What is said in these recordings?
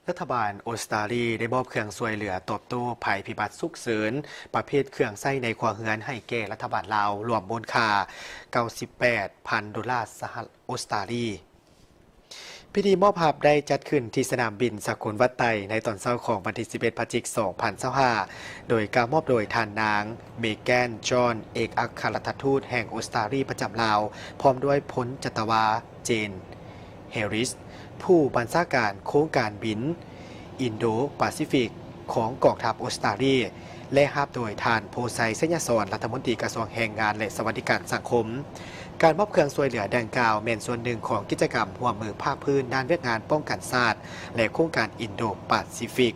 ລັດຖະບານອົດສະຕາລີໄດ້ມອບເຄື່ອງຊ່ວຍເຫຼືອຕອບໂຕ້ໄພພິບັດສຸກເສີນ ປະເພດເຄື່ອງໃຊ້ໃນຄົວເຮືອນໃຫ້ແກ່ລັດຖະບານລາວ ລວມມູນຄ່າ ເກົ້າສິບແປດພັນໂດລາສະຫະລັດອົດສະຕາລີ. ພິທີມອບຮັບໄດ້ຈັດຂຶ້ນທີ່ສະໜາມບິນສາກົນວັດໄຕ ໃນຕອນເຊົ້າຂອງວັນທີສິບເອັດ ພະຈິກ ສອງພັນຊາວຫ້າ ໂດຍກ່າວມອບໂດຍທ່ານນາງ ເມແກນ ຈອນ ເອກອັກຄະລັດຖະທູດແຫ່ງອົດສະຕາລີປະຈຳລາວ ພ້ອມດ້ວຍພົນຈັດຕະວາ ເຈນ ແຮຣິສ ຜູ້ບັນຊາການໂຄງການບິນອິນໂດປາຊີຟິກຂອງກອງທັບອົດສະຕາລີ ແລະ ຮັບໂດຍທ່ານ ໂພໄຊ ໄຊຍະສອນ ລັດຖະມົນຕີກະຊວງແຮງງານ ແລະ ສະຫວັດດີການສັງຄົມ. ການມອບເຄື່ອງຊ່ວຍເຫຼືອດັ່ງກ່າວແມ່ນສ່ວນໜຶ່ງຂອງກິດຈະກຳຮ່ວມມືພາກພື້ນດ້ານວຽກງານປ້ອງກັນຊາດ ແລະ ໂຄງການອິນໂດປາຊີຟິກ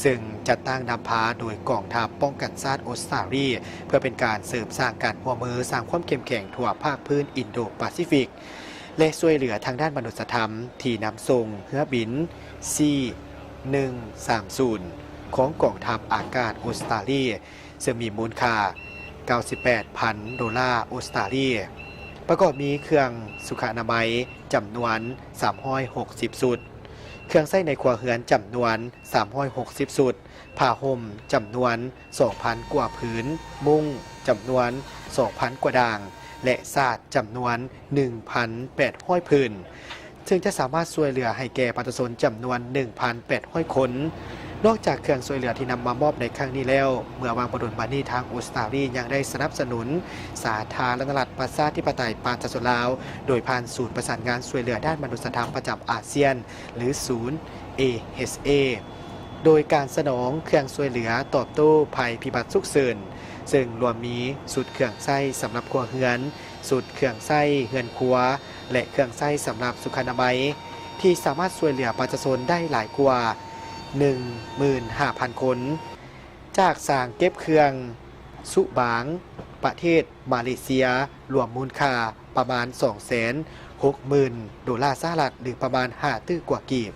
ເຊິ່ງຈັດຕັ້ງນຳພາໂດຍກອງທັບປ້ອງກັນຊາດອົດສະຕາລີ ເພື່ອເປັນການເສີມສ້າງການຮ່ວມມືສ້າງຄວາມເຂັ້ມແຂງທົ່ວພາກພື້ນອິນໂດປາຊີຟິກ ແລະ ຊ່ວຍເຫຼືອທາງດ້ານມະນຸດສະທຳທີ່ນຳສົ່ງເຮືອບິນ ຊີ ໜຶ່ງສາມສູນ ຂອງກອງທັບອາກາດອົດສະຕາລີ ເຊິ່ງມີມູນຄ່າ ເກົ້າສິບແປດພັນໂດລາອົດສະຕາລີ ປະກອບມີເຄື່ອງສຸຂະອະນາໄມຈຳນວນ ສາມຮ້ອຍຫົກສິບຊຸດ, ເຄື່ອງໃຊ້ໃນຄົວເຮືອນຈຳນວນ ສາມຮ້ອຍຫົກສິບຊຸດ, ຜ້າຫົ່ມຈຳນວນ ສອງພັນກວ່າຜືນ, ມຸ້ງຈຳນວນ ສອງພັນກວ່າດ່າງ ແລະ ສາດຈຳນວນ ໜຶ່ງພັນແປດຮ້ອຍຜືນ ເຊິ່ງຈະສາມາດຊ່ວຍເຫຼືອໃຫ້ແກ່ປະຊາຊົນຈຳນວນ ໜຶ່ງພັນແປດຮ້ອຍຄົນ. ນອກຈາກເຄື່ອງຊ່ວຍເຫຼືອທີ່ນຳມາມອບໃນຄັ້ງນີ້ແລ້ວ, ເມື່ອຫວ່າງບໍ່ດົນມານີ້ ທາງອົດສະຕາລີຍັງໄດ້ສະໜັບສະໜູນສາທາລະນະລັດປະຊາທິປະໄຕປະຊາຊົນລາວ ໂດຍຜ່ານສູນປະສານງານຊ່ວຍເຫຼືອດ້ານມະນຸດສະທຳປະຈຳອາຊຽນ ຫຼື ສູນ ເອເອັດເອ ໂດຍການສະໜອງເຄື່ອງຊ່ວຍເຫຼືອຕອບໂຕ້ໄພພິບັດສຸກເສີນ, ເຊິ່ງລວມມີຊຸດເຄື່ອງໃຊ້ສຳລັບຄົວເຮືອນ, ຊຸດເຄື່ອງໃຊ້ເຮືອນຄົວ ແລະ ເຄື່ອງໃຊ້ສຳລັບສຸຂະອະນາໄມ ທີ່ສາມາດຊ່ວຍເຫຼືອປະຊາຊົນໄດ້ຫຼາຍກວ່າ ໜຶ່ງໝື່ນຫ້າພັນຄົນ ຈາກສາງເກັບເຄື່ອງສຸບາງ ປະເທດມາເລເຊຍ ລວມມູນຄ່າປະມານ ສອງແສນຫົກໝື່ນໂດລາສະຫະລັດ ຫຼື ປະມານ ຫ້າຕື້ກວ່າກີບ.